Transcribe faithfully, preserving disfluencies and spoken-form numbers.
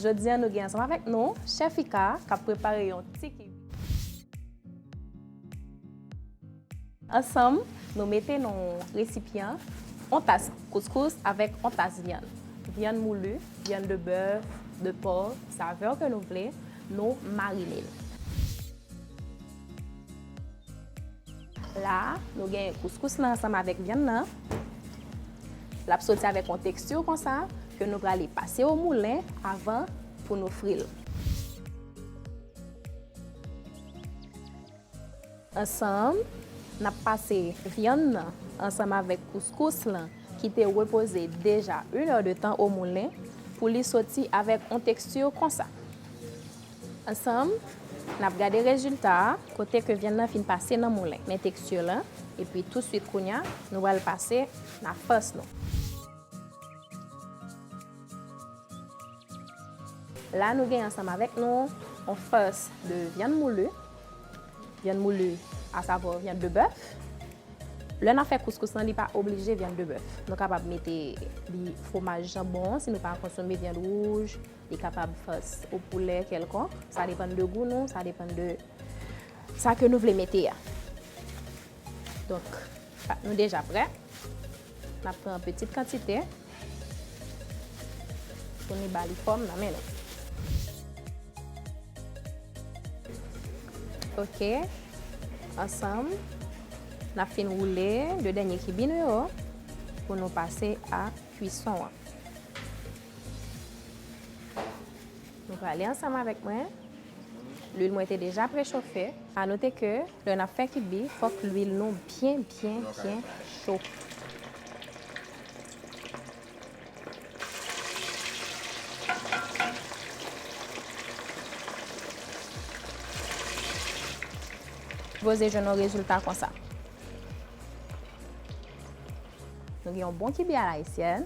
Jodi a, nou gen ansanm avèk nou Chèfika k ap prepare yon ti kibi. Ansanm, nou mete nan yon resipyan yon tas kouskous avèk yon tas vyann. Vyann mouli, vyann de bèf, de pò, savè ke nou vle, nou marine l. La, nou gen kouskous lan ansanm avèk vyann nan. L ap soti avèk yon teksti konsa ke nou prale pase o moulen avan pou nou fri l. Ansanm, n ap pase vyann nan ansanm avèk kouskous lan ki te repoze deja inèdtan o moulen pou li soti avèk yon teksti konsa. Ansanm, n ap gade rezilta a, kote ke vyann nan fin pase nan moulen. Men teksti lan, epi touswit kounye a, nou pral pase nan fas nou. La, nou gen ansanm avèk nou yon fas de vyann mouli. Vyann mouli, asavwa vyann de bèf. Lè n ap fè kouskous lan, li pa oblije vyann de bèf. Nou kapab mete li fwomaj janbon, si nou pa konsome vyann wouj, li kapab fas o poulè kèlkonk. Sa depann de gou nou, sa depann de sa ke nou vle mete a. Donk, pat nou deja prè. N ap pran yon pitit kantite pou nou ba li fòm nan men nou. Ok. Ansanm, n ap fin woule de dènye kibi nou yo pou nou pase a kwison an. Nou prale ansanm avèk mwen. Lwil mwen te deja prechofe. A note ke lè n ap fè kibi, fòk lwil nou byen, byen, byen cho. Sipoze jwenn yon rezilta konsa. Nou gen yon bon kibi a la ayisyèn.